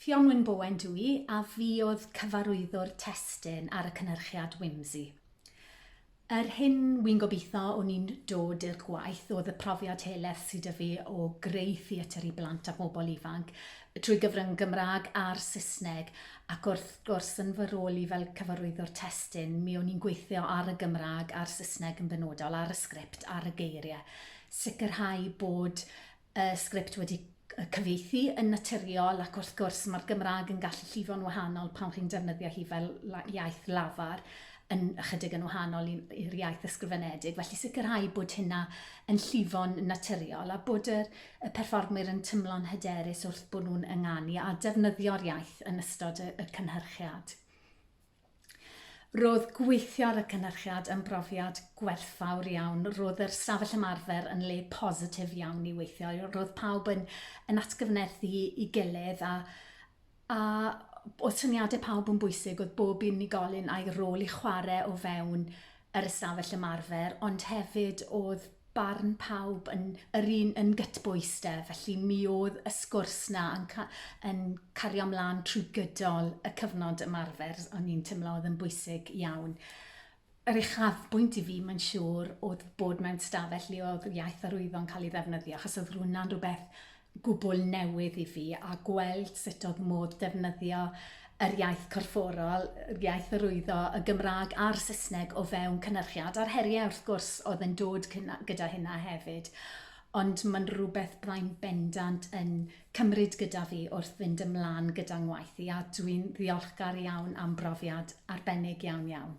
Ffion Wyn Bowen dw i, a fi oedd cyfarwyddwr testun ar y cynhyrchiad Whimsy. Yr hyn wi'n gobeithio o'n i'n dod i'r gwaith oedd y profiad helaeth sy 'da fi o greu theatr i blant a bobl ifanc trwy gyfrwng Gymraeg a'r Saesneg ac wrth gwrs yn fy rôl i fel cyfarwyddwr testun mi o'n i'n gweithio ar y Gymraeg a'r Saesneg yn benodol, ar y sgript, ar y geiriau. Sicrhau bod y sgript wedi cyfieithu yn naturiol ac wrth gwrs mae'r Gymraeg yn gallu llifo'n wahanol pan chi'n defnyddio hi fel iaith lafar yn ychydig yn wahanol i'r iaith ysgrifenedig. Felly sicrhau bod hynna yn llifo'n naturiol a bod y, y perfformwyr yn tymlo'n hyderus wrth bod nhw'n ynganu a defnyddio'r iaith yn ystod y, y cynhyrchiad. Roedd gweithio ar y cynhyrchiad yn brofiad gwerthfawr iawn. Roedd yr stafell ymarfer yn le positif iawn i weithio. Roedd pawb yn, yn atgyfnerthu i gilydd a, a oedd syniadau pawb yn bwysig, oedd bob unigolyn a'i rôl i chwarae o fewn yr ystafell ymarfer, ond hefyd oedd barn pawb yn yr un yn gytbwys de, felly mi oedd y sgwrs 'na yn ca- yn cario mlaen trwy gydol y cyfnod ymarfer, o'n i'n teimlo oedd yn bwysig iawn. Yr uchafbwynt i fi, mae'n siŵr, oedd bod mewn stafell le oedd iaith arwyddo'n cael ei ddefnyddio, achos oedd hwnna'n rhywbeth gwbl newydd i fi a gweld sut oedd modd defnyddio yr iaith corfforol, yr iaith arwyddo, y Gymraeg a'r Saesneg o fewn cynhyrchiad, a'r heriau wrth gwrs oedd yn dod gyda hynna hefyd. Ond mae'n rhywbeth byddai'n bendant yn cymryd gyda fi wrth fynd ymlaen gyda ngwaith i a dwi'n ddiolchgar iawn am brofiad arbennig iawn iawn.